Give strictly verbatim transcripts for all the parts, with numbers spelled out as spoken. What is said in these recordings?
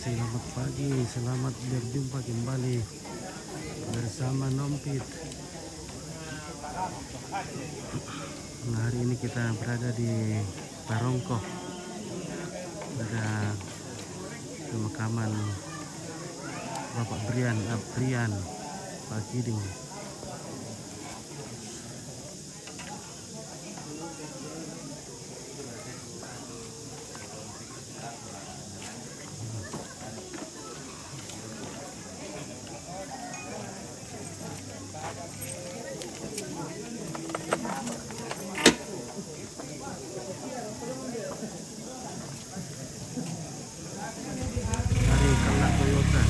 Selamat pagi, selamat berjumpa kembali bersama Nompit. Nah, hari ini kita berada di Parongkoh, pada pemakaman Bapak Brian Aprian Pakiding. Dari Kalak Toyota.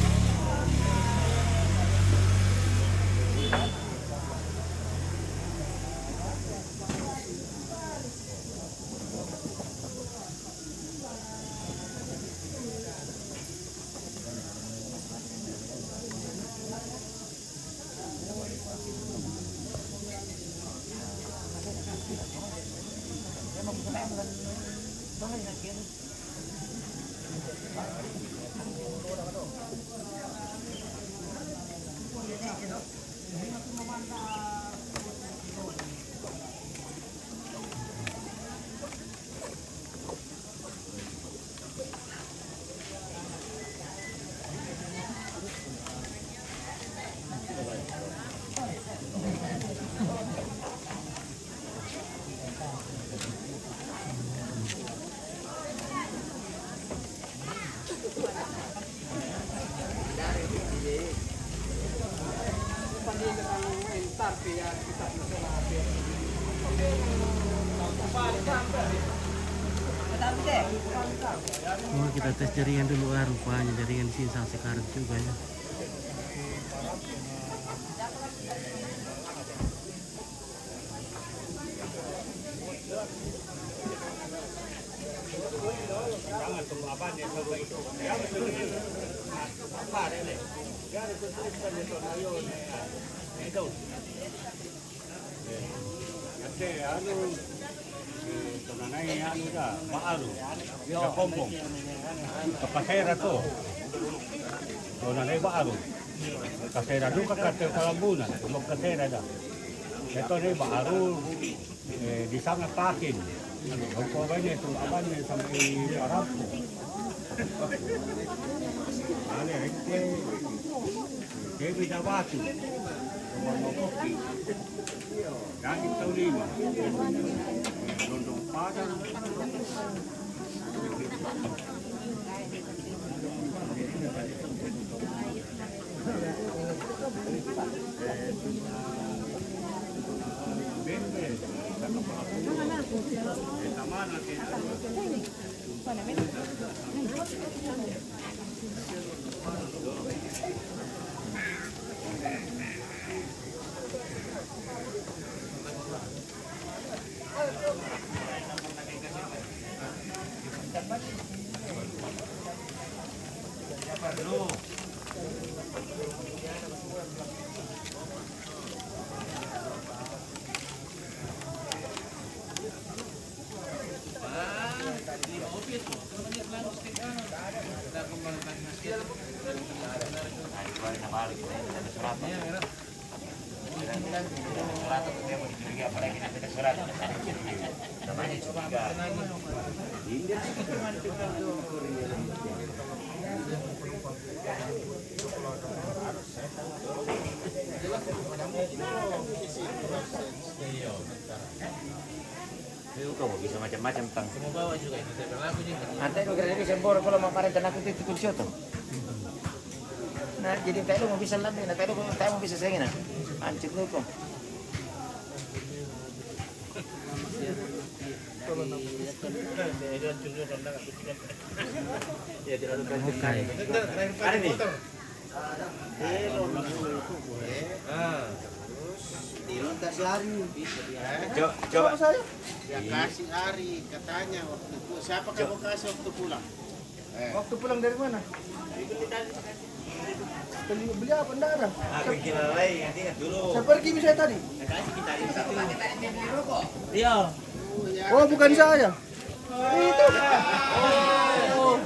Oh, kita tes jaringan dulu, ah, rupanya jaringan di sini sangat sekarat juga, ya. Anu, eh, tonanai anu da, ba'aru. Da kompong. Ka pasera to. Tonanai ba'aru. Kasera duka ka te kalambunan, mo kasera da. Ito ni ba'aru, eh, di sana takin. Ang pagay niya, itong aban niya sa may parap ko. Ano, eh, eh, David Abati. Itong mga kopi. Dati ito lima. Londong Padang. Ayo, kau bisa macam-macam, Tang. Semua bawa juga itu, saya bilang, aku juga. Ante lu kira bisa boro kalau mau parente naku itu kunci oto. Nah, jadi tak lu mau bisa lambe, nah, tak lu mau bisa sengena. Hancur lu kok. Oke. Ada nih. Terus, Tilon kasih hari. Coba, coba. Saya? Ya, kasih hari, katanya waktu itu. Siapa kamu kasih waktu pulang? Eh. Waktu pulang dari mana? Beli, beli apa? Nggak ada. Ah, saya, bikin lain, nanti ingat dulu. Saya pergi misalnya tadi. Saya kasih kita hari satu. Iya. Oh, bukan saya. Itu. Oh.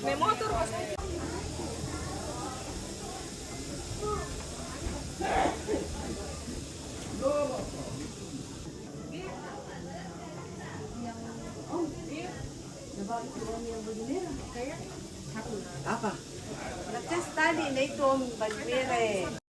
May motor kasi. Apa? Nagkastali na ito ang banwere.